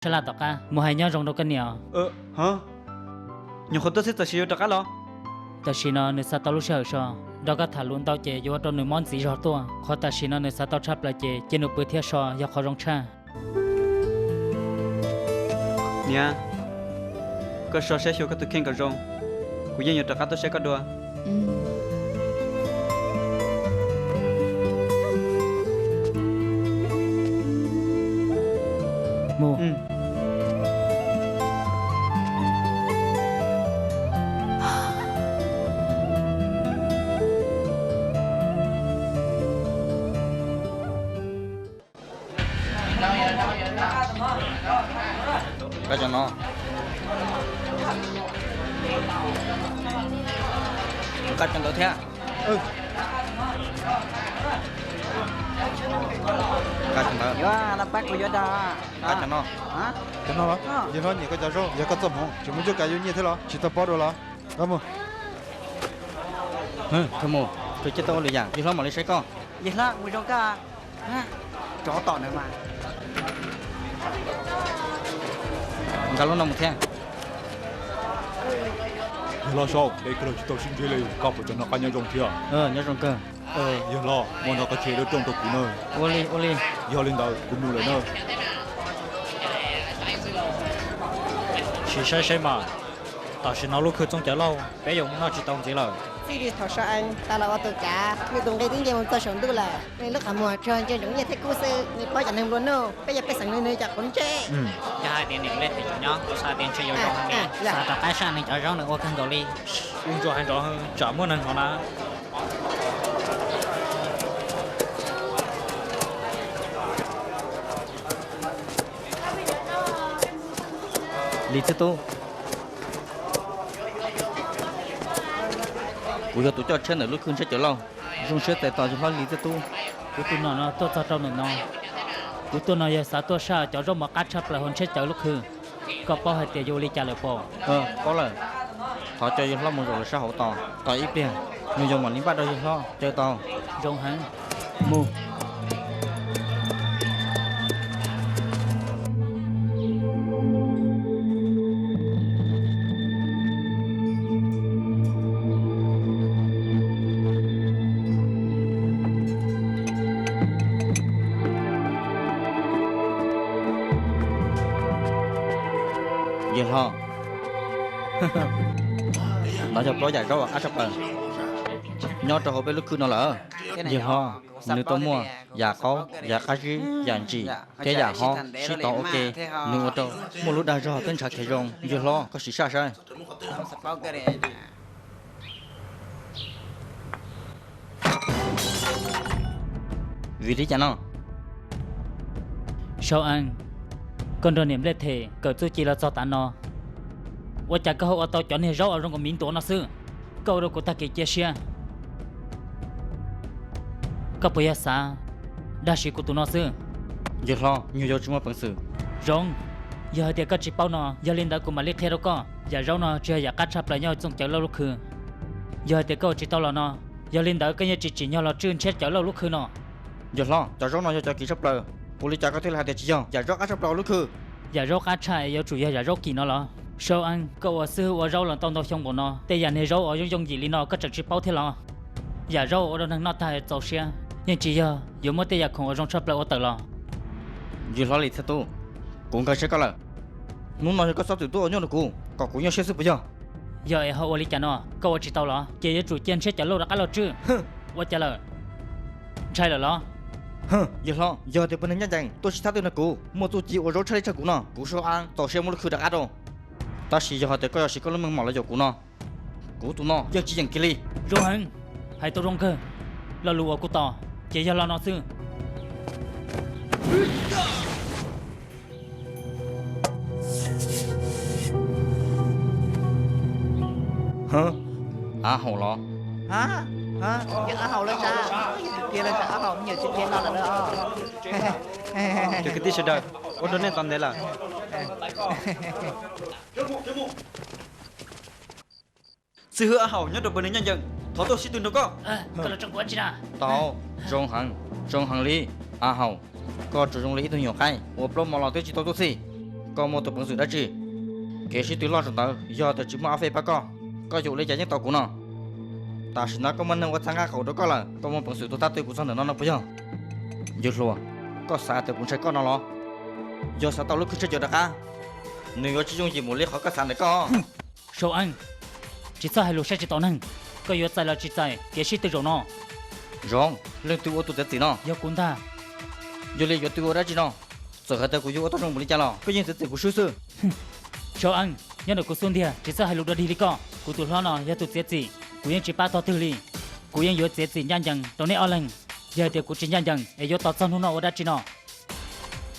sab laj tom qab mus hais nyob zoo rau koj niam. Nyuam qhuav tuaj xwb txawm sis yuav rov qab los? Tam sim no nws xav tau lub sij hawm so, nrog koj tham lus ntau ces yuav ua rau nws mob ntxiv zog tuaj. Qhov tam sim no nws xav tau tshaj plaws ces cia nws pw thiab so yog qhov zoo tshaj. Niam, koj so saib xyuas koj tus kheej kom zoo, kuv yeej yuav rov qab tuaj saib koj dua. Nqa cov no. Nqa cov ntawd thiab. Nqa cov ntawd. Yuav no pab kuv yuav dag. Nqa cov no. Cov no los? Yawg hlob nyiam koj cov zaub, yog koj txoj hmoov, tseem muaj cuab kav yuav nyiaj thiab los? Tsis tau pob dua los? Mus. Tus mus, tus cia tau ua lwm yam, yawg hlob mam li saib koj. Yawg hlob mus zoo koj. Tsov tom na mas. Nqa lub no mus thiab. Yawg hlob saub, ntev kawg los tsis tau sib ntsib li, koj puas tseem noj qab nyob zoo thiab? Nyob zoo kawg. Yawg hlob, hmo no koj tseg lub rooj rau kuv na. Ua li, ua li. Yog li ntawd kuv mus lawm na. Sim saib saib mas, tam sim no lub khw txooj cawv lauj peb yuav mus noj tsis tau ntxiv lawm. Txij li thaum Saw Ees tas los ua tus kav, nws tus nqi twb nce mus txog saum ntuj lawm. Nws lub qhov muag tsuas ntsia ntsoov nyiaj thiab kub xwb, nws paub cov neeg nplua nuj, peb yog pej xeem li nws cov quav ntsej. Yog hais tias niam nplej thiaj tseem nyob, kuv xav tias ntshe yuav zoo heev li. Xav rov qab saj neeg cov zaub nws ua kawg nkaus li. Ua ntsuag hais nrov, tsam muaj neeg hnov na. Lis Txhiaj Tub, kuv yog tus coj tsheb ntawm lub khw ntshiab cawv lauj. Zoo siab txais tos yawg hlob Lis Txhiaj Tub. Kuv tus nom no tuaj txog rau ntawm no. Kuv tuaj no yog xav tuaj saj cov zaub mov qab tshaj plaws hauv ntshiab cawv lub khw. Koj paub hais tias yuav ua li cas lawm puas? Paub lawm. Thov coj yawg hlob mus zaum lawv sab hauv tos, tos ib pliag, nyuag yaus mam li npaj rau yawg hlob caw tau. Zoo heev. Mus. Yawg hlob, no yog plaub yam zaub uas qab tshaj plaws nyob rau hauv peb lub khw no lawm. Yawg hlob, nws tau muaj yam qaub, yam qab zib, yam ntsim thiab yam hob sib tau ua ke, nws ua rau muaj lub dag zog thiab ntshav khiav zoo. Yawg hlob, koj sim saj saib. Vim li cas no? Sau Ees, koj nrog niam Nplej Them kawm txuj ci los txog tav no, ua cas koj ho ua tau cov niag zaub uas zoo nkaus miv ntuav no xwb? Koj ua rau kuv tag kev cia siab. Koj puas yog xav dag siv kuv tus no xwb? Yawg hlob, nyuag yaus tsis muaj peev xwm. Zoo, yog hais tias koj tsis paub no, yog li ntawd kuv mam li qhia rau koj. Yam zaub no tsis yog yam qab tshaj plaws nyob txooj cawv lauj lub khw. Yog hais tias koj ua tsis tau los no, yog li ntawd koj yeej tsis tsim nyog los tswj ntshiab cawv lauj lub khw no. Yawg hlob, cov zaub no yog cov kim tshaj plaws, ua li cas koj thiaj li hais tias tsis yog yam zaub qab tshaj plaws hauv lub khw? Yam zaub qab tshaj es yuav tsum yog yam zaub kim no los? Sau Ees, koj ua xib hwb ua zaub los tau ntau xyoo npaum no, tej yam niag zaub uas yooj yooj yim li no koj tseem tsis paub thiab los? Yam zaub uas ua rau neeg noj tag txaus siab, yeej tsis yog yuav muab tej yam khoom uas zoo tshaj plaws ua tawm los? Yawg hlob Lis Txhiaj Tub, kuv nkag siab koj lawm. Hnub no yog koj xob txwm tuaj ua nyuaj rau kuv kom kuv nyuaj siab xwb puas yog? Yog es ho ua li cas no, koj ua tsis tau los? Ces yuav tsum cia ntshiab cawv lauj rov qab los tswj. Ua cas lawm? Ntshai lawm los? Yawg hlob, yog tias pawg neeg ncaj ncees tuaj sib thab twg nrog kuv, muaj txuj ci ua zaub tshaj li tshaj kuv no, kuv Sau Ees txaus siab muab lub khw rov qab rau. Tab sis yog hais tias koj yuav siv koj lub meej mom los yaum kuv no, kuv tus no yeej tsis yeem kiag li. Zoo heev, hais tau zoo kawg. Lo lus uas kuv tos ces yog lo no xwb. Av Haum los? Yog Av Haum los sas? Tiag los sas, Av Haum me nyuam tsis tiag no lawm. Cov kwv tij sawv daws, ua rau nej tos ntev lawm. Xib hwb Av Haum nyob rau pawg neeg ncaj ncees, thov tuaj sib tw nrog koj. Tau, zoo heev, zoo heev li. Av Haum, koj tsuas zoo li ib tug nyuam qaib uas plaub hmo los twb tsis tau tuaj txhij. Koj muaj tus peev xwm dab tsi? Kev sib tw loj tsav ntawd yog tias tsis muaj Ab Fej pab koj, koj yuav ua li cas yeej tau kuv no. Tam sim no koj muaj neeg ua txhab nqaj qaum rau koj lawm, koj muaj peev xwm tus thab tw kuv txog ntawm no no puas yog? Yawg hluas, koj xav tias kuv ntshai koj no los? Yog xav tau lub khwj tsheej cawv rov qab, nws yuav tsis yooj yim mus li qhov koj xav ntawm koj. Sau Eeb, tsis txhob hais lus saib tsis taus neeg. Koj yuav txais los tsis txais kev sib tw zaum no? Zoo, leej twg ua tus txiav txim no? Yog kuv ntag. Yog li yuav tw ua dab tsi no? Txawm hais tias kuv yuav ua tau zoo npaum li cas los koj yeej txiav txim kuv swb xwb. Sau Eeb, nyob ntawm kuv xub ntiag tsis txhob hais lus dog dig li koj. Kuv tus hlob no yog tus txiav txim, kuv yeej tsis pab tog twg li. Kuv yeej yuav txiav txim ncaj ncees rau neb ob leeg. Yog hais tias kuv tsis ncaj ncees es yuav tos txog hnub no ua dab tsi no?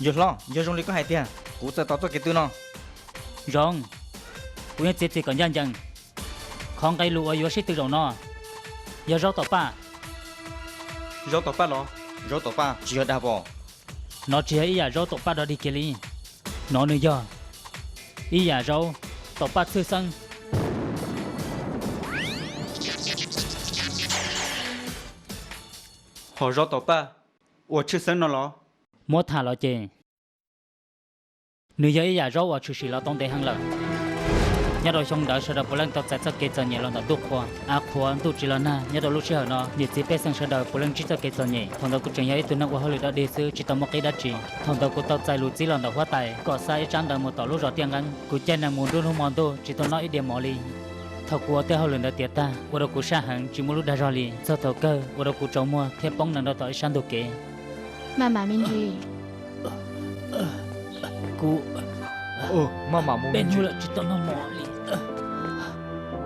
Yawg hlob, yog zoo li koj hais tiag, kuv txawm tos txoj kev tw no. Zoo, kuv yeej txiav txim kom ncaj ncees. Qhov nqe lus uas yuav sib tw zaum no yog zaub tom paj. Zaub tom paj los? Zaub tom paj tsis yog dag pom? No tsis yog ib yam zaub tom paj dog dig kiag li. No nws yog ib yam zaub tom paj tshwj xeeb. Ho zaub tom paj uas tshwj xeeb no los? Muab tham los ces nws yog ib yam zaub uas tshwm sim los tau ntev heev lawm. Nyob rau xyoo ntawd sawv daws puav leej tau txais txoj kev txom nyem los ntawm ntuj qhua, av qhuav, ntuj tsis los nag. Nyob rau lub sij hawm no niam txiv pej xeem sawv daws puav leej ntsib txoj kev txom nyem. Thaum ntawd kuv tseem yog ib tug neeg ua hauj lwm dog dig xwb, tsis tau muaj qib dab tsi. Thaum ntawd kuv tau txais lus txib los ntawm huab tais kom xa ib tsab ntawv mus tom lub zos Tiaj Nqeeb. Kuv caij nees mus nruab hnub hmo ntuj tsis tau noj ib diav mov li. Thaum kuv ua tej hauj lwm ntawd tiav tag, ua rau kuv sab heev tsis muaj lub dag zog li, txog thaum kawg ua rau kuv tsaus muag thiab poob nees rau tom ib sab ntug kev. Maj mam me ntsis. Kuv maj mam mus me ntsis.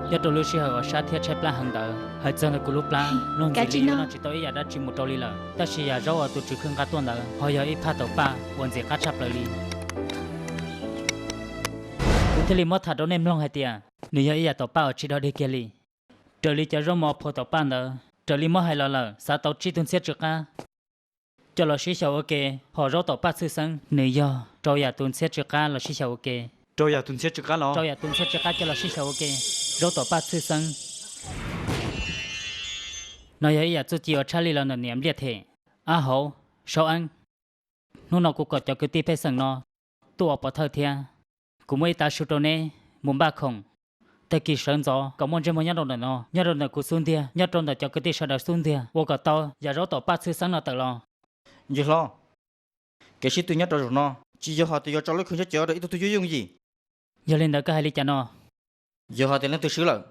Nyob rau lub sij hawm uas sab thiab tshaib plab heev ntawd, hais txog ntawm kuv lub plab, luag ntxim li yuav noj tsis tau ib yam dab tsi mus rau li lawm. Tab sis yam zaub uas tus tswv khwj nqa tuaj ntawd ho yog ib phaj taum paj uas ntxim qab tshaj plaws li. Kuv thiaj li muab tham rau nej mloog hais tias nws yog ib yam taum paj uas tsis dog dig kiag li. Raws li cov zaub mov phua taum paj ntawd, raws li muab hais los lawm xav tau tsib tug ntxhiab tsw qab coj los sib xyaw ua ke, ho zaub taum paj tshwj xeeb nws yog rau yam tus ntxhiab tsw qab los sib xyaw ua ke. Rau yam tus ntxhiab tsw qab los? Rau yam tus ntxhiab tsw qab coj los sib xyaw ua ke, zaub taum paj tshwj xeeb. No yog ib yam txuj ci uas tshaj lij los ntawm niam Npliaj Them. Ab hauv, Saub Eeb, hnub no kuv kom cov kwv tij pej xeem no tuaj ua pov thawj thiab. Kuv muaj ib tav su rau neb mus npaj khoom, tag kis sawv ntxov kom muaj ntsej muag nyob rau ntawm no, nyob rau ntawm kuv xub ntiag, nyob rau ntawm cov kwv tij sawv daws xub ntiag ua kom tau yam zaub taum paj tshwj xeeb no tawm los. Yawg hlob, kev sib tw nyob rau zaum no tsis yog hais tias yuav tso lub khwj tsheej cawv rau ib tug twg yooj yooj yim. Yog li ntawd koj hais li cas no? Yog hais tias leej twg swb lawm,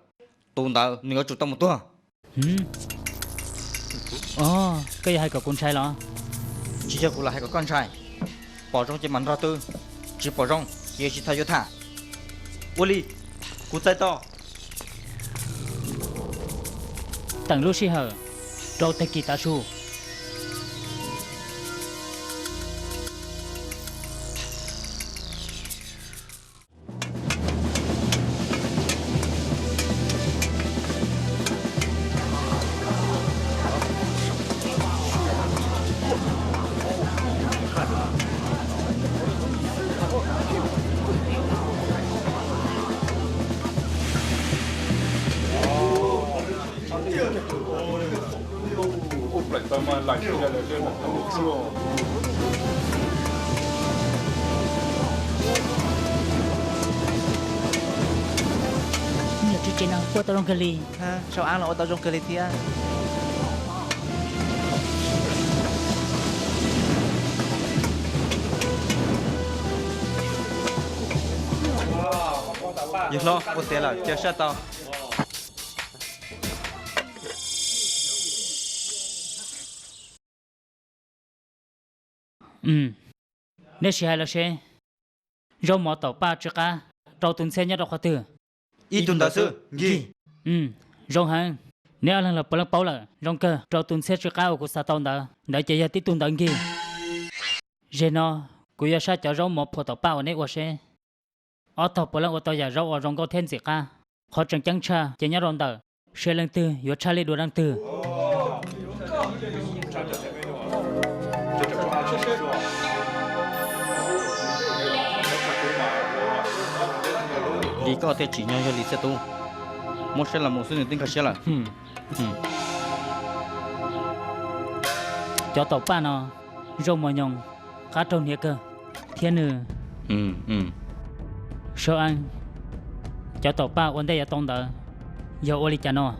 tus ntawd nws yuav tsum tau mus tuag. Koj yuav hais kom kuv ntshai los? Tsis yog kuv lam hais kom koj ntshai. Pom zoo ces mam nrog twv, tsis pom zoo ces tsis txhob yuav tham. Ua li, kuv txais tos. Teem lub sij hawm rau tag kis tav su. Ua tau zoo kawg li. Sau Ab los ua tau zoo kawg li thiab. Yawg hlob, ua tiav lawm, cia sab tau. Neb sim hais los seb, zaub mov taum paj tsw qab rau tus ntxhiab nyob rau qhov twg? Ib tug ntawd xwb, nkig. Zoo heev, neb ob leeg los puav leej paub lawm. Zoo kawg, rau tus ntxhiab tsw qab uas kuv xav tau ntawd, ntawd ces yog tib tug ntawd nkig. Zeg no, kuv yuav saib cov zaub mov phua taum paj uas neb ua seb ob tog puav leej ua tau yam zaub uas zoo nkauj thiab ntxim qab. Qhov tseem ceeb tshaj ces nyob rau ntawm seb leej twg yuav tshaj lij dua leej twg. Li koj tej tsim nyog yog li xwb tub. Muab saib los mus xwb nws twb nkag siab lawm. Cov taum paj no zoo mos nyoos, qab raug hniav kawg, thiab nws Sab Eeb, cov taum paj ua ntej yav tau ntawd yog ua li cas no?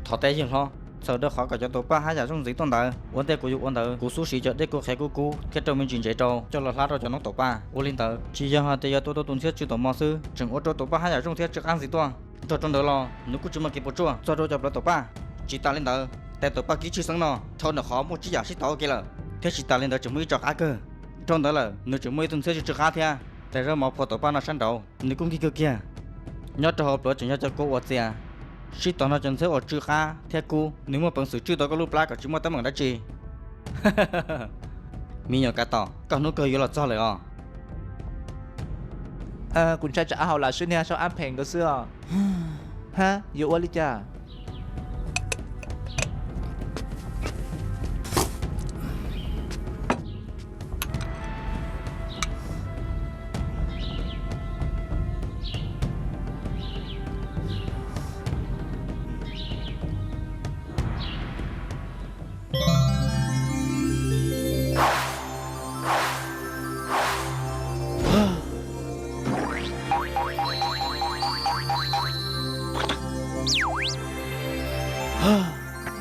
Thov teb yawg hlob, txawm rau qhov kom cov taum paj haj yam zoo ntxiv tuaj ntawd, ua ntej kuv yuav ua ntawd kuv xub siv cov dej kub qhiav kub kub thiab rau me ntsis ntsev rau coj los hlab rau cov noob taum paj. Ua li ntawd tsis yog hais tias yog tua tau tus ntxhiab tsw tom mos xwb, tseem ua rau taum paj haj yam zoo thiab tsw qab ntxiv tuaj. Nrog rau ntawd los nws kuj tsis muaj kev puas tsuaj txog rau cov plawv taum paj. Tsis tas li ntawd, tes taum paj kib tshwj xeeb no dhau ntawm qhov muaj tsib yam sib tau ua ke lawm, thiab tsis tas li ntawd tseem muaj ib co qab kawg. Dhau ntawd lawm nws tseem muaj ib tug ntxhiab tsw tsw qab thiab. Tes zaub mov phua taum paj no sab nraud nws kuj nkig kawg kiag. Nyob rau hauv plawv tseem yog cov kua uas txias, sib tog nrog cov ntxhiab uas tsw qab thiab kub, nws muaj peev xwm tswj tau koj lub plab kom tsis muaj teeb meem dab tsi. Me nyuam Kav Tom, koj hnub kawg yuav los txog lawm os. Kuv ntshai tsam Ab Haus lam swb niag Sab Eeb phem nkawd xwb os. Ha, yuav ua li cas?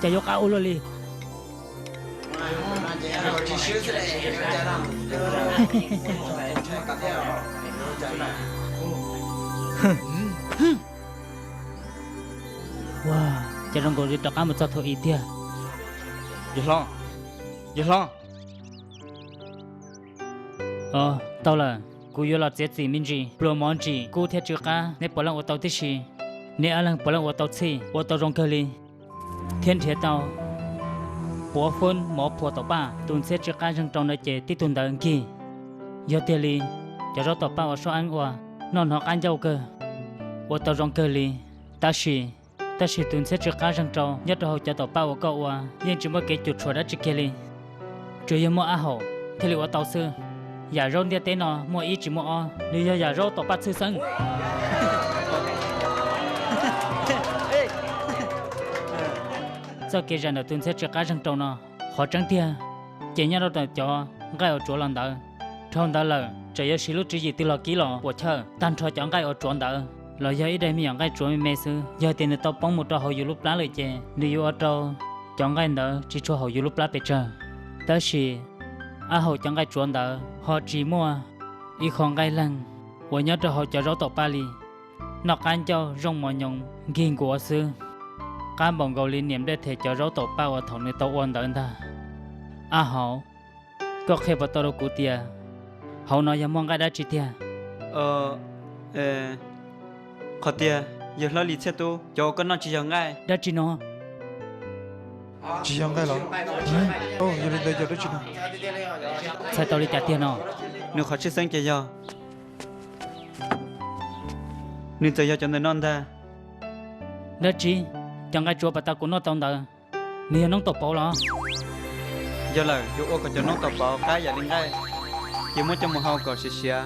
Cas yuav qab ua luaj li. Ua cas zoo nkaus li rov qab mus txog thaum i tiag. Yawg hlob, yawg hlob. Tau lawm, kuv yuav los txiav txim me ntsis. Pluas mov ntsim kub thiab tsw qab neb puav leej ua tau tib si. Neb ob leeg puav leej ua tau txhij, ua tau zoo kawg li, thiab nrhiav tau puav foob mov phua taum paj. Tus ntxhiab tsw qab zeeg rau ntawd ces tib tug ntawd nkig. Yog tiag li, cov zaub taum paj uas Sab Eeb ua noj hnov qab ncauj kawg, ua tau zoo kawg li. Tab sis, tab sis tus ntxhiab tsw qab zeeg rau nyob rau hauv cov taum paj uas koj ua yeej tsis muaj kev cuam tshuam dab tsi kiag li. Tsuas yog muaj Ab Haus thiaj li ua tau xwb. Yam zaub ntiaj teb no muaj ib tsis muaj ob, nws yog yam zaub taum paj tshwj xeeb. Txoj kev zam ntawm tus ntxhiab tsw qab zeeg rau no, qhov tseeb tiag ces nyob rau ntawm cov nqaij uas tsuav los ntawd. Dhau ntawd lawm tseem yuav siv lub tswv yim twg los kib los puas chawj, tag nrho cov nqaij uas tsuav ntawd los yog ib daim me nyuam nqaij tsuav me me xwb. Yog tias nws tau poob mus rau hauv yus lub plab lawm ces nws yuav ua rau cov nqaij ntawd tsis tshua haum yus lub plab pes tsawg. Tab sis Ab Haus cov nqaij tsuav ntawd ho tsis muaj ib qho nqaij leeg uas nyob rau hauv cov zaub taum paj li. Noj qab ncauj zoo mos nyoos nkig nkuav xwb, qab npaum nkaus li niam nplej them cov zaub taum paj uas thaum nws tau ua ntawd ntag. Ab Haus, koj qhia puas tau rau kuv tias hauv no yog muaj nqaij dab tsi tiag? Qhov tias, yawg hlob Lis Txhiaj Tub, cov uas koj noj tsis yog nqaij dab tsi no? Tsis yog nqaij los? Yog li ntawd yog dab tsi no? Txhais tau li cas tiag no? Nws qhov tshwj xeeb ces yog, nws txawm yog cov ntawm no ntag. Dab tsi? Cov nqaij tsuav pas tas kuv noj tau ntawd, nws yog noob taum pauv los? Yog lawm, yuav ua kom cov noob taum pauv qab yam li nqaij, ces muab coj mus hau kom siav siav.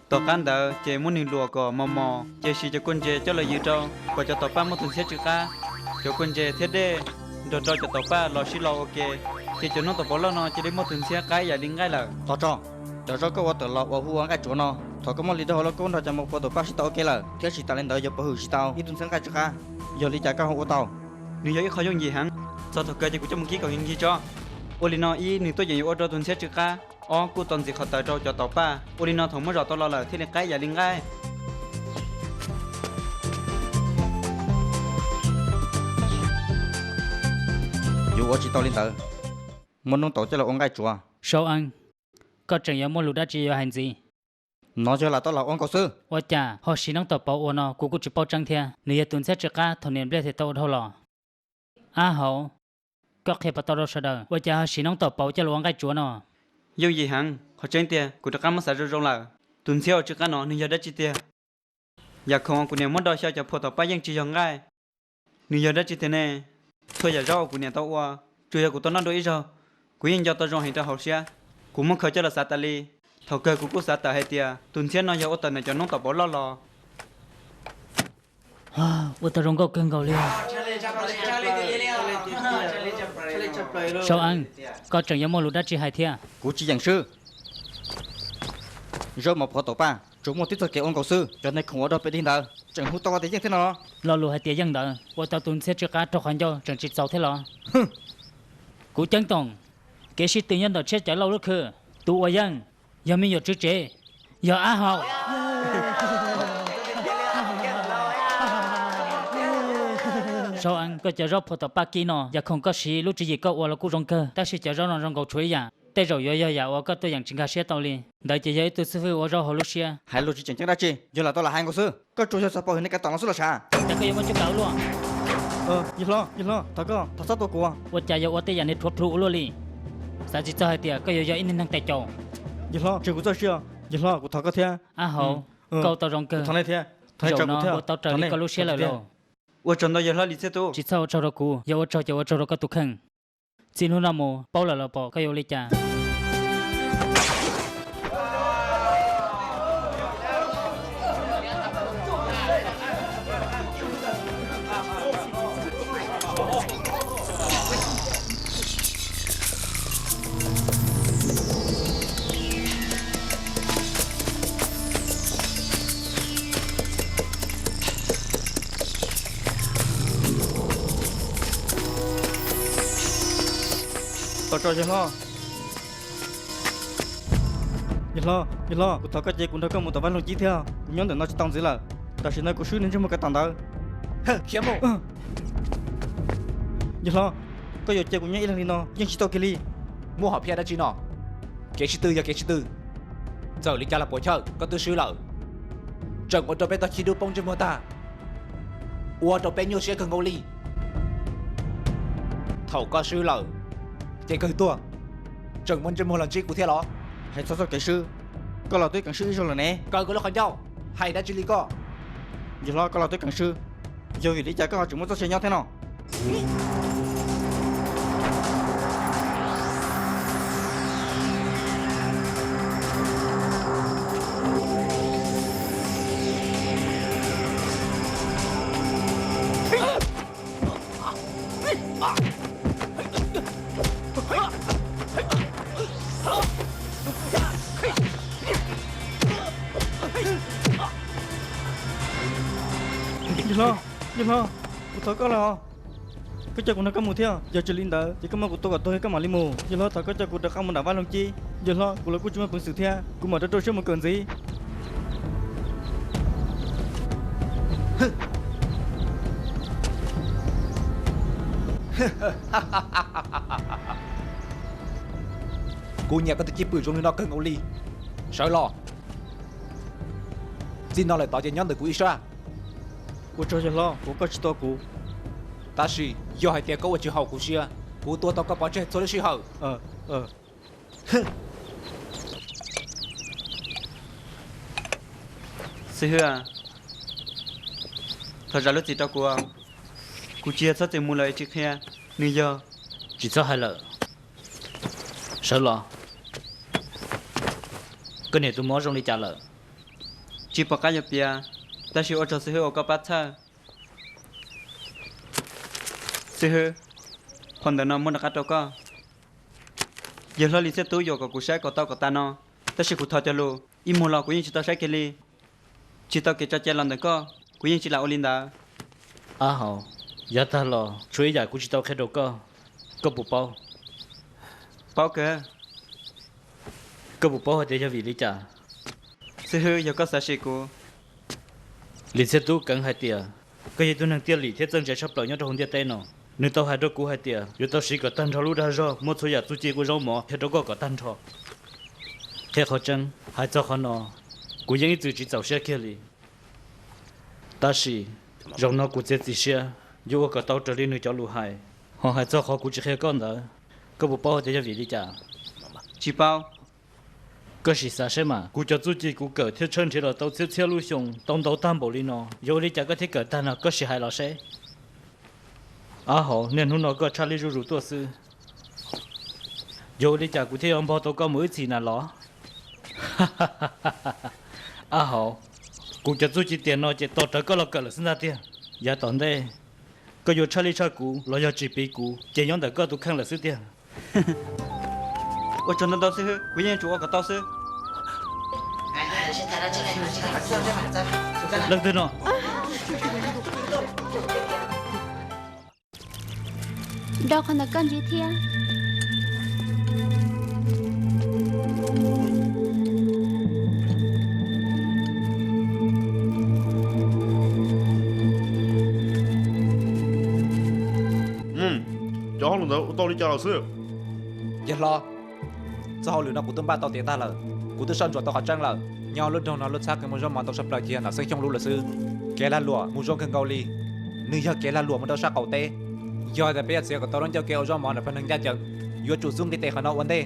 Tom qab ntawd ces muab nws luam kom mos mos, ces siv cov kua ntses coj los yws rau kom cov taum paj muaj tus ntxhiab tsw qab. Cov kua ntses thiab dej nrog rau cov taum paj los sib lo ua ke, ces cov noob taum pauv loj no cia li muaj tus ntxhiab qab yam li nqaij lawm. Tog tso, cov zaub koj ua tawm los uas hu ua nqaij tsuav no, thaum koj muab li rau hauv lauj kaub nrog cov mos phua taum paj sib tau ua ke lawm, thiab tsis tas li ntawd yuav pov hwm siv tau ib tug ntxhiab nqaij tsw qab. Yog li cas koj ho ua tau? Nws yog ib qho yooj yim heev, txog thaum kawg ces kuv coj mus kib kom nkig tso. Ua li no ib, nws tuaj yeem yuav ua rau tus ntxhiab tsw qab, ob, kuj tos ntxiv qhov tawv rau cov taum paj. Ua li no thaum muab zom tau los lawm thiaj li qab yam li nqaij. Yuav ua tsis tau li ntawd, muab noob taum coj los ua nqaij tsuav. Saub Eeb, koj tseem yuav muaj lus dab tsi yuav hais ntxiv? No yog lam tau lam ua nkaus xwb. Ua cas ho siv noob taum pauv ua no kuv kuj tsis paub tseeb thiab. Nws yog tus ntxhiab tsw qab thaum niam nplej them tau ua dhau los. Ab Haus, koj qhia puas tau rau sawv daws ua cas ho siv noob taum pauv coj los ua nqaij tsuav no? Yooj yim heev, qhov tseeb tiag kuv rov qab muab xav zoo zoo lawm. Tus ntxhiab uas tsw qab no nws yog dab tsi tiag? Yam khoom uas kuv niam muab do xyaw cov phua taum paj yeej tsis yog nqaij, nws yog dab tsi tiag ne? Txhua yam zaub uas kuv niam tau ua, tsuas yog kuv tau noj dua ib zaug, kuv yeej nco tau zoo heev rau hauv siab. Kuv muab khaws coj los xav tas li, thaum kawg kuv kuj xav tawm hais tias tus ntxhiab no yog ua tawm ntawm cov noob taum pauv loj los. Ua tau zoo nkauj kawg nkaus li. Saub Eeb, koj tseem yuav muaj lus dab tsi hais thiab? Kuv tsis yeem swb. Zaub mov phov taum paj, tsuas muaj tib txoj kev ua nkaus xwb. Cov neeg khoom ua rog pem dig ntawd tseem hu tau tias yeej thiab no los? Lo lus hais tias yeej ntawd ua tau tus ntxhiab tsw qab raug qhov ncauj tseem tsis txaus thiab los? Kuv ceeb toom, kev sib tw nyob ntawm Tshiab Cawv Lauj lub khw, tus uas yeej yog me nyuam tswv tsev, yog Ab Haus. Sau Eev, koj cov zaub phov taum paj kib no, yam khoom koj siv lub tswv yim koj ua los kuj zoo kawg, tab sis cov zaub no zoo nkaus tshuav ib yam, tej zaum yuav yog yam uas koj tuaj yeem tsis nkag siab tau li. Ntawd ces yog ib tug xib hwb ua zaub hauv lub siab. Hais lus tsis tseem ceeb dab tsi, yog lam tau lam hais nkaus xwb. Koj tsuas yog xav pom hwm nej kev tom no xwb los sav? Cas koj yuav muaj cuab kav ua luaj? Yawg hlob, yawg hlob, thov koj, thov txhob tua kuv. Ua cas yuav ua tej yam niag rhuav plhu ua luaj li? Xav tsis txog hais tias koj yuav yog ib niag neeg tes caus. Yawg hlob, tso kuv txoj sia, yawg hlob, kuv thov koj thiab. Ab Haus, koj ua tau zoo kawg. Zaum no ua tau raws li koj lub siab lawm lauj. Ua tsaug ntau yawg hlob Lis Txhiaj Tub. Tsis txhob ua tsaug rau kuv, yog ua tsaug ces ua tsaug rau koj tus kheej. Txij hnub no mus paub lawm los pom koj yuav ua li cas. Ua tsaug yawg hlob. Yawg hlob, yawg hlob, kuv thov koj cia kuv nrog koj mus tom vaj loog cib thiab, kuv nyob ntawm no tsis tau ntxiv lawm, tam sim no kuv swb niag ntsej muag kev tom ntawd. Khiav mus. Yawg hlob, koj yuav cia kuv nyob ib leeg li no yeej tsis tau kiag li. Muaj hom phiaj dab tsi no? Kev sib tw yog kev sib tw, txawm li cas los puam chawj koj twb swb lawm. Tseem ua rau peb tog chim dub poob ntsej muag tag, ua rau peb nyuaj siab kawg nkaus li. Thaum koj swb lawm, ces kawg tuag, tseem muaj ntsej muag los ntsib kuv thiab los? Hais txog txoj kev swb, koj los twb keev swb ib zaug lawm ne. Kaw koj lub qhov ncauj, hais dab tsi li koj? Yawg hlob, koj los twb keev swb, yog vim li cas koj ho tseem muaj txoj sia nyob thiab no? Yawg hlob, yawg hlob, kuv thov koj los, koj coj kuv nrog koj mus thiab. Yog tsis li ntawd ces koj muab kuv tua kom tuag koj mam li mus. Yawg hlob, thov koj coj kuv rov qab mus nram vaj loog cib. Yawg hlob, kuv los kuj tsis muaj peev xwm thiab, kuv mam rau rau siab mus kawm ntxiv. Kuv nyiam koj tus cwj pwm zoo li no kawg nkaus li. Sawv los, txij no lawm tod ces nyob ntawm kuv ib sab. Ua tsaug yawg hlob uas koj tsis tua kuv. Tab sis yog hais tias koj ua tsis haum kuv siab, kuv tua tau koj pov tseg txhua lub sij hawm. Xib hwb, thov zam lub txim rau kuv. Kuv tsis yog txhob txwm mus lawm es tsis qhia, nws yog. Tsis txhob hais lawm. Sawv los. Koj niam tus mob zoo li cas lawm? Tsis pom qab yuav piav, tab sis ua tsaug xib hwb uas koj pab txhawj. Xib hwb, phau ntawv no muab rov qab rau koj. Yawg hlob Lis Txhiaj Tub yuam kom kuv saib kom tau kom tas no, tab sis kuv thov cog lus, ib muag los kuv yeej tsis tau saib kiag li. Tsis tau kev tso cai los ntawm koj, kuv yeej tsis lam ua li ntawd. Ab haus, yav tag los tshuav ib yam kuv tsis tau qhia rau koj, koj puas paub? Paub kawg. Koj puas paub hais tias yog vim li cas? Xib hwb, yog koj xav sim kuv. Lis Txhiaj Tub keev hais tias koj yog ib tug neeg tiaj lim thiab txawj ntse tshaj plaws nyob rau hauv ntiaj teb no. Nws tau hais rau kuv hais tias yuav tau siv kom tag nrho lub dag zog muab txhua yam txuj ci ua zaub mov qhia rau koj kom tag nrho. Qhia qhov tseeb, hais txog qhov no, kuv yeej ib txwm tsis txaus siab kiag li. Tab sis zaum no kuv txiav txim siab yuav ua kom tau raws li nws cov lus hais. Ho hais txog qhov kuv tsis qhia koj ntawd, koj puas paub hais tias yog vim li cas? Tsis paub. Koj sim xav saib mas, kuv cov txuj ci kuv kawm thiab tshawb nrhiav los tau txhiab txhiab lub xyoo tau ntau tag npaum li no, yuav ua li cas koj thiaj kawm tag no, koj sim hais los seb. Ab haus, niaj hnub no koj tshaj lij zuj zus tuaj xwb. Yuav ua li cas kuv thiaj yuav npog tau koj mus ib txhis na los? Ab haus, kuv cov txuj ci tiam no ces tos rawv koj los kawm lawm xwb ntag tiag. Yav tom ntej, koj yuav tshaj lij tshaj kuv los yog tsis piv kuv ces nyob ntawm koj tus kheej lawm xwb tiag. Ua tsaug ntau ntau xib hwb, kuv yeej yuav tsum ua kom tau xwb. Leej twg no? Rau qhov ntawm koj ntsib thiab. Cov hauj lwm ntawd ua tau li cas lawm xwb? Yawg hlob, txoj hauj lwm no kuv twb npaj tau tiav tag lawm, kuv twb soj ntsuam tau qhov tseeb lawm. Nyob lub nroog no lub txhab kev muag zaub mov ntau tshaj plaws ces yog ntawm Xeeb Xyooj lub lawm xwb. Kev lag luam mus zoo kawg nkaus li, nws yog kev lag luam mus rau sab qaum teb. Yog tias peb yuav txiav kom tau lub ncauj kev ua zaub mov ntawm pawg neeg ncaj ncees, yuav tsum xub nqis tes qhov no ua ntej.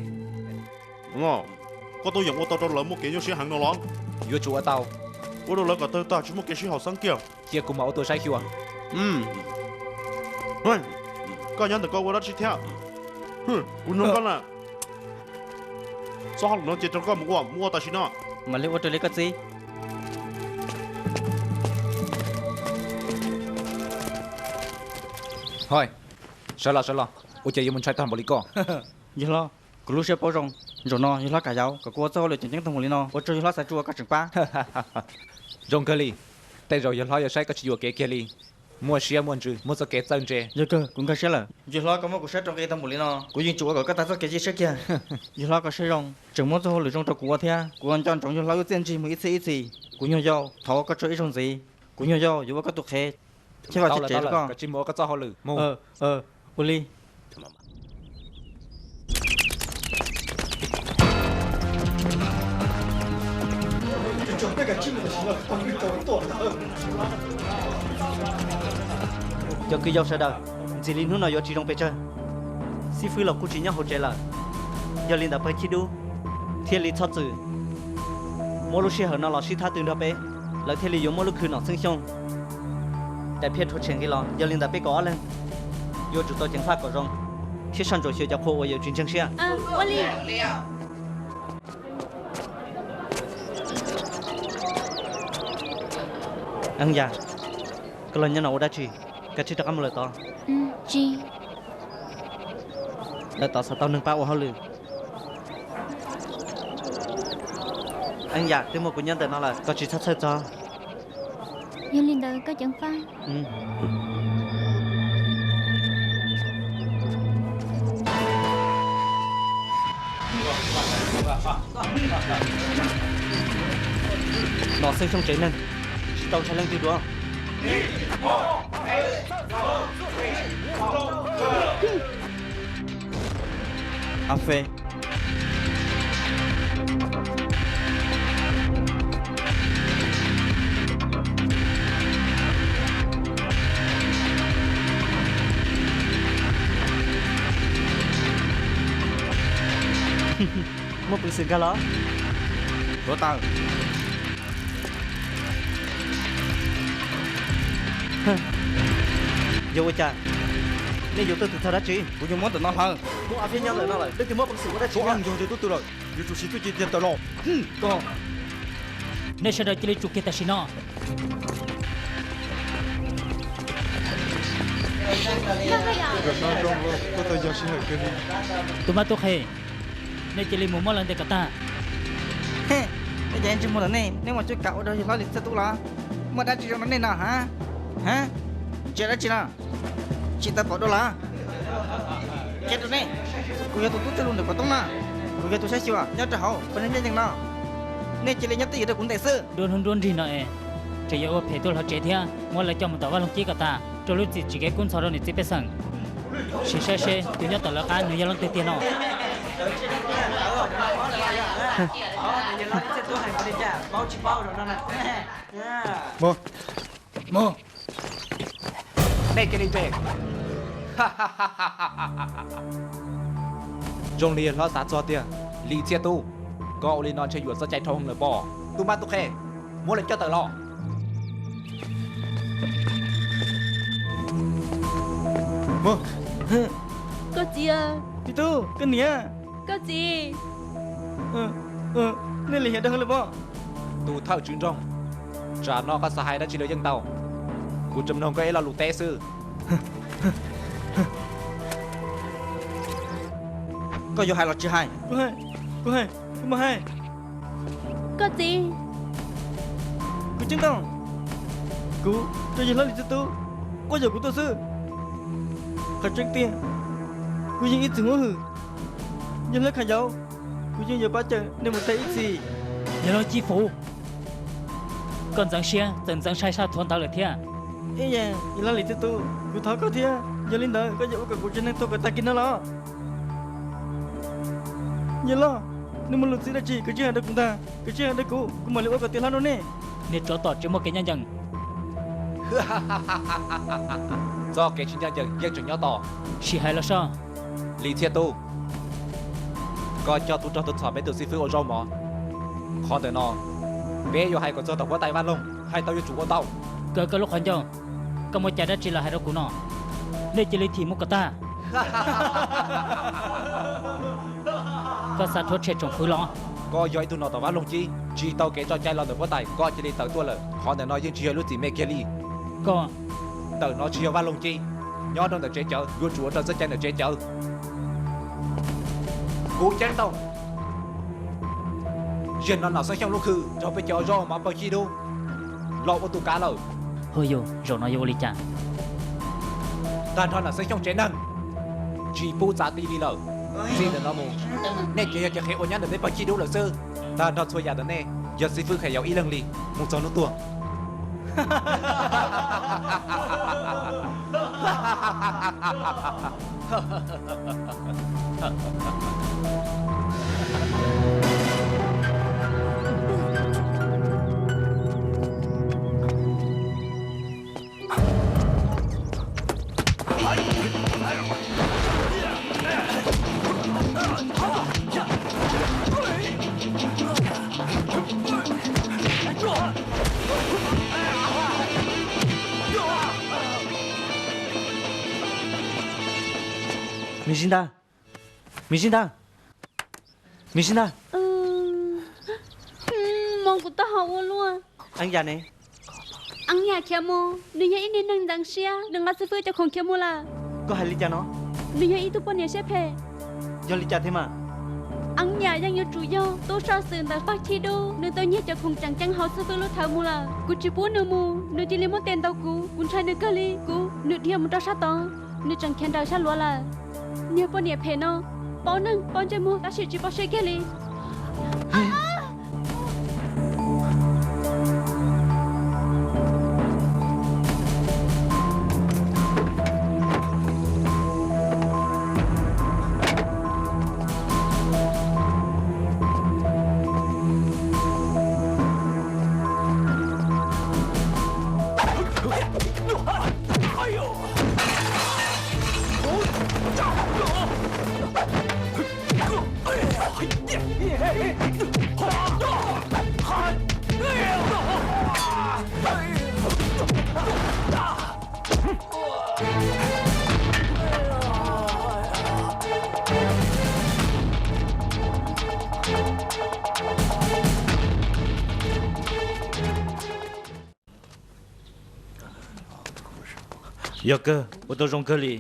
Koj tuaj yeem ua tau rau lawv muaj kev nyuaj siab heev no los? Yuav tsum ua tau. Ua rau lawv kom tawg tag tsis muaj kev sib haum xeeb kiag. Cia kuv mam ua tus saib xyuas. Koj nyob ntawm koj ua dab tsi thiab? Kuv nug koj na. Txoj hauj lwm no cia rau koj mus ua, mus ua tam sim no. Mam li ua raws li koj txiv. Hos, sawv los sawv los, ua cas yuav mus ntshai tag npaum li koj? Yawg hlob, kuv lub siab paub zoo, zaum no yawg hlob kam yauv kom kuv ua txoj hauj lwm tseem ceeb tag npaum li no, ua rau yawg hlob xav tsis ua koj tseem pab. Zoo kawg li, tej zaum yawg hlob yuav saib koj tsis yuam kev kiag li. Muaj siab muaj ntsws, muaj txoj kev txawj ntse. Yog kawg, kuv nkag siab lawm. Yawg hlob, koj muab kuv saib rau nqi tag npaum li no, kuv yeej tsis ua kom koj tag txoj kev cia siab kiag. Yawg hlob, koj saib zoo, tseem muab txoj hauj lwm zoo rau kuv ua thiab. Kuv nco ntsoov yawg hlob wb txiaj ntsig mus ib txhiab ib txhis. Kuv nyuag yau thov koj tso ib zaug ntxiv. Kuv nyuag yau yuav ua koj tus qhev thiab vaj thiab tsev rau koj. Koj tsis mus ua koj txoj hauj lwm mus. Ua li. Cov kwv yau sawv daws, ntxim li hnub no yuav tsis zoo pes tsawg. Xib fwb los kuj tsis nyob hauv tsev lawm, yog li ntawd pawg chib dub thiaj li txhob txwm muab lub sij hawm no los sib thab tw nrog peb, lawv thiaj li yuav muab lub khw nom Xeeb Xyooj cais phiaj rhuav tshem nqi los. Yog li ntawd peb kaum ob leeg yuav tsum tau ceev faj kom zoo thiab soj ntsuam xyuas cov qhua uas yawm tsis ntseeg siab. Eeb Yaj, koj los nyob no ua dab tsi? Kav tsij rov qab mus lawm tod. Lawv tod xav tau neeg pab ua hauj lwm. Eeb Yaj, twb muaj kuv nyob ntawm no lawm, koj tsis txhob txhawj txog. Yog li ntawd koj ceev faj. Nom Xeeb Xyooj tsev neeg tsis tau ntshai leej twg dua. Av Fe, muaj peev xwm nkag los? Tuav taws. Yog ua cas nej yuav tuaj txog dab tsi? Kuv yuav muab ntawm no hlawv. Muaj Av Fe nyob ntawm no lawm, leej twg muaj peev xwm ua dab tsi? Tuav Av Fe yog tus tub twg lawm? Yuav tsum siv txuj ci tiag tawm los. Koj, nej sawv daws cia li tsum kiag tam sim no. Tus mab tub qhe, nej cia li mus muab lawv ntes kom tag. Nej cov ntsej muag ntawm nej, nej muaj cuab kav ua rau yawg hlob li txhiaj tub los? Muaj dab tsi zoo rau nej no ha? Ha? Ntsia dab tsi no? Tsis tau pom dua los? Qhia rau nej, kuv yog tus tub txawj lus ntawm Pov Toob no, kuv yog tus saib xyuas nyob rau hauv pawg neeg ncaj ncees no. Nej cia li nyob twj ywm rau kuv ntes xwb. Nruab hnub nruab nrig no es tseem yuav ua phem tuaj hauv tsev thiab, muab lawv coj mus tom vaj loog cib kom tag rau lub txim tsis kev kub ntxhov rau niam txiv pej xeem. Sim saib seb tus nyob tom lawv qab nws yog leej twg tiag no. Nej cia li nres. Zoo li hlob xav txog tiag, Lis Txhiaj Tub, koj ua li no ntshe yuam txoj cai dhau heev lawm pob. Tub mab tub qhe, muab lawv coj tawm los. Koj txiv, txiv tub, koj niam, koj txiv, nej lim hiam dhau heev lawm pob. Tus thawj tswv nroog, tsam no koj xav hais dab tsi los yeej tau, kuv tsuas mloog koj ib lo lus teb xwb. Koj yuav hais los tsis hais? Kuv hais, kuv hais, kuv mam hais. Koj txiv, Kuv Ceeb Tooj, kuv rau yawg hlob Lis Txhiaj Tub quab yuam kuv tuaj xwb. Qhov tseeb tiag, kuv yeej ib txwm muab hwm. Yawg hlob Kha Yauv, kuv yeej yuav pab cawm nej mus tag ib txhis. Yawg hlob Cib Fuv, koj ntxeev siab txawm ntxeev sai sab thuav ntawv lawm thiab. Ib yam, yawg hlob Lis Txhiaj Tub, kuv thov koj thiab, yog li ntawd koj yuav ua kom kuv tsev neeg tuag kom tag kis no los? Yawg hlob, nej muaj lus txib dab tsi koj tsis hais rau kuv ntag, koj tsis hais rau kuv, kuv mam li ua kom tiav hlo rau nej. Niag tsov tom tsis muaj kev ncaj ncees. Txoj kev tsis ncaj ncees yeej tseem nyob tos. Sim hais los soj. Lis Txhiaj Tub, koj coj tub rog tuaj txhom peb tus xib fwb ua zaub mov. Qhov ntawm no peb yuav hais kom txog tom huab tais Vaj Loog hais tau yuav tsum ua tau. Kaw koj lub qhov ncauj, koj muaj cai dab tsi los hais rau kuv no? Nej cia li thim mus kom tag. Koj xav rhuav tshem tsoom fwv los? Koj yog ib tug nom tom Vaj Loog Cib, tsis tau kev tso cai los ntawm huab tais, koj cia li tawm tuaj lawm. Qhov ntawm no yeej tsis yog lub txim me kiag li. Koj, ntawm no tsis yog Vaj Loog Cib, nyob rau ntawm tsev cawv yuav tsum ua raws txoj cai ntawm tsev cawv. Kuv Ceeb Tooj, zaum no Nam Xeeb Xyooj lub khw raug peb cov zaub mov pawg cib dub los ua tus kav lawm. Hu yus, zaum no yuav ua li cas? Tag nrho Nam Xeeb Xyooj tsev neeg tsis pub txav ti li lawm. Txij ntawm no mus, nej ces yog cov qhev ua nyab ntawm peb pawg cib dub lawm xwb. Tag nrho txhua yam ntawm nej yog xib fwb Kha Yauv ib leeg li mus txog hnub tuag. Me zib ntag, me zib ntag, me zib ntag. Mob kuv taub hau ua luaj. Eeb Yam ne? Eeb Yam khiav mus, nws yog ib niag neeg ntxeev siab, nws nqa xib fwb cov khoom khiav mus lawm. Koj hais li cas no? Nws yog ib tug poj niam siab phem. Yog li cas thiab mas? Eeb Yam yeej yuav tsum yog tub saj xwm ntawm pawg cib dub, nws tau nyiag cov khoom tseem ceeb hauv xib fwb lub thawv mus lawm. Kuv tsis pub nws mus, nws cia li muab tes ntaus kuv, kuv ntshai nws kawg li. Kuv, nws dhia mus rau sab tod, nws tseem khiav nrawm sab luav lawm. Niag poj niam phem no, paub neeg paub ntsej muag tab sis tsis paub siab kiag li. Yog kawg, ua tau zoo kawg li.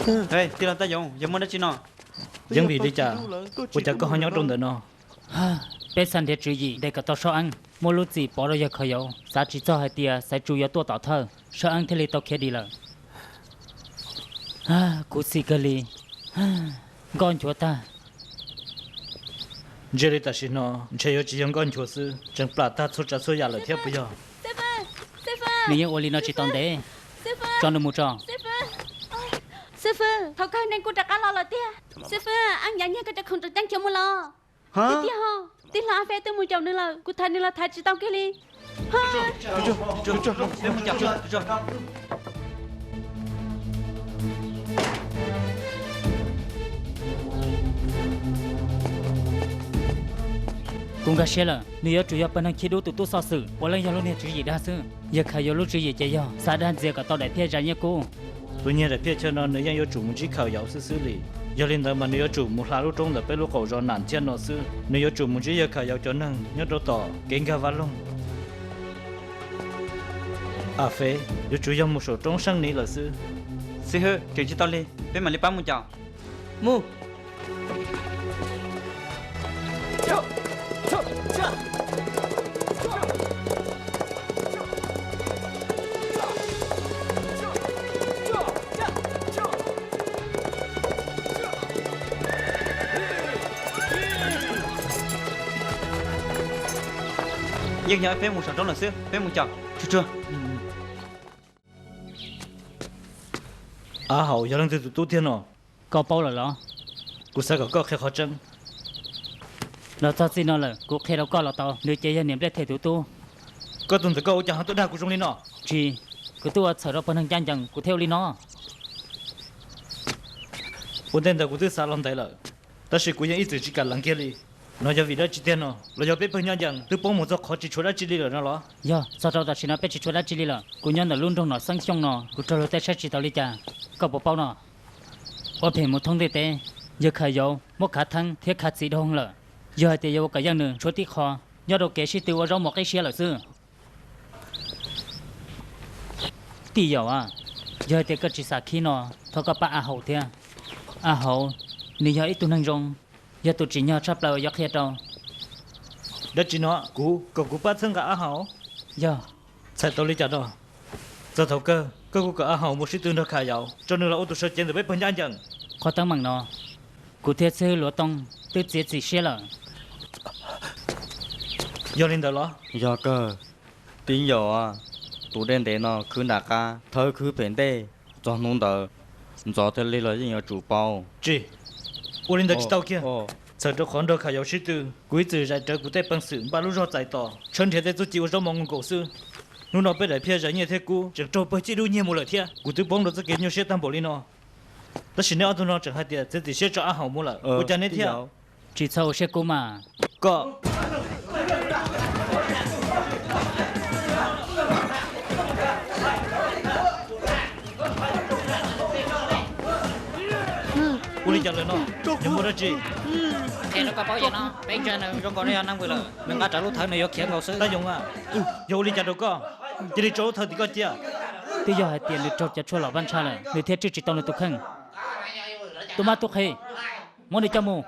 Tij laug Tab Yoov, yog muaj dab tsi no? Yeej vim li cas, ua cas koj ho nyob rau ntawm no? Peb xav nrhiav tswv yim ntes kom tau Saub Eeb, muaj lub txim pov rau yawg Khaws Yauv, xav tsis txog hais tias Xaiv Tsu yuav tuaj tom thawj, Saub Eeb thiaj li tau khiav dim lawm. Kuv xim kawg li, nkoj nchuav tag. Ntsia li tam sim no ntshe yuav tsis yog nkoj nchuav xwb, tseem plam tag txhua tsav txhua yam lawm thiab puas yog? Nws yeej ua li no tsis tau ntev, tso nws mus tso. Xib fwb, thaum kawg nej kuj rov qab los lawm tiag. Xib fwb, Eeb Yam nyiag koj cov khoom tseem ceeb khiav mus los? Tiag ho, tij laug Ab Feb twb mus caum nws lawm, kuv thaiv nws los thaiv tsis tau kiag li. Kuv nkag siab lawm, nws yuav tsum yog pawg neeg Cib Dub tus tub xoj xwm, puav leej yog lub niag tswv yim dag xwb. Yawg Khaws Yauv lub tswv yim ces yog xav dag ntxias kom tau daim phiaj zam nyiaj kub. Tus niag daim phiaj chaw no nws yeej yuav tsum mus ntsib Khaws Yauv xwb xwb li. Yog li ntawd mas nws yuav tsum mus hla lub roob ntawm peb lub qaum zos Nam Thiaj no xwb. Nws yuav tsum mus ntsib yawg Khaws Yauv cov neeg nyob rau tom kev nkag vaj loog. Ab Feb, yuav tsum yog mus saum roob Seej Niv lawm xwb. Xib hwb, tseem tsis tau lig, peb mam li pab mus cov. Mus. Yeej yog peb mus saum roob lawm xwb, peb mus cov. Tsuag tsuag. Av Haus yog leej twg tus tub tiag no? Koj paub lawm los? Kuv xav kom koj qhia qhov tseeb. Los txog txij no lawm, kuv qhia rau koj los tau, nws ces yog niam Nplej Them tus tub. Koj tus ntawm koj ua cas ho tuaj dag kuv zoo li no? Tsis, kuv twb ua txhawm rau pawg neeg ncaj ncees kuv thiaj ua li no. Ua ntej ntawd kuv twb xav los ntev lawm, tab sis kuv yeej ib txwm tsis kam lees kiag li. No yog vim dab tsi tiag no? Los yog peb pawg ncaj ncees twb poob mus txog qhov tsis tshuav dab tsi li lawm no los? Yog, txog rau tam sim no peb tsis tshuav dab tsi li lawm. Kuv nyob ntawm lub nroog Nom Xeeb Xyooj no, kuv raug luag tej saib tsis taus li cas, koj puas paub no? Ua phem mus thoob ntiaj teb, yawg Khav Yauv muab Khav Theeb thiab Khav Txiv dhau lawm. Yog hais tias yuav ua kom yeej nws tshuav tib qho, nyob rau kev sib tw ua zaub mov qib siab lawm xwb. Tij Yaum a, yog hais tias koj tsis xav khib no, thov koj pab A Haus thiab. A Haus, nws yog ib tug neeg zoo, yog tus tsim nyog tshaj plaws uas yuav qhia rau. Dab tsi no? Kuv kom kuv pab txhawb nqa A Haus? Yog. Txhais tau li cas no? Txog thaum kawg koj kuj kom A Haus mus sib tw nrog Khav Yauv, tso nws los ua tus sawv cev ntawm peb pawg ncaj ncees. Qhov teeb meem no, kuv thiab xib hwb Luav Tooj twb txiav txim siab lawm. Yog li ntawd los? Yog kawg, Tij Yaum, tus dej ntev no khwb nram qab, thawb khwb pem ntej, txog hnub ntawd ntxov thiaj lig los yeej yuav tsum paub. Tsis, ua li ntawd tsis tau kiag. Txhawm rau qhov nrog Khav Yauv sib tw, kuv ib txwm zais rawv kuv tej peev xwm npaj lub zog txais tos, tshawb nrhiav tej txuj ci ua zaub mov nkaus xwb. Hnub no peb daim phiaj zais nyiaj thiab kub tseem raug pawg cib dub nyiag mus lawm thiab, kuv twb poob rau txoj kev nyuaj siab tag npaum li no. Tab sis neb ob tug no tseem hais tias txiav txim siab tso A Haus mus lawm, ua cas neb thiaj... Tsis txhob ua siab kub mas. Koj... Ua li cas lawm no? Yog muaj dab tsi? Qhia rau koj paub, yog no peb ntshai nws zoo nkaus no yog neeg vwm lawm, nws nqa rawv lub thawv nws yuav khiav nkaus xwb. Tab Yoov a, yog ua li cas rau koj? Cia li tso lub thawv tim koj cia. Twb yog hais tias nws raug cov tshuaj los vaj ntshai lawm, nws thiaj tswj tsis tau nws tus kheej. Tub mab tub qhe, muab nws coj mus.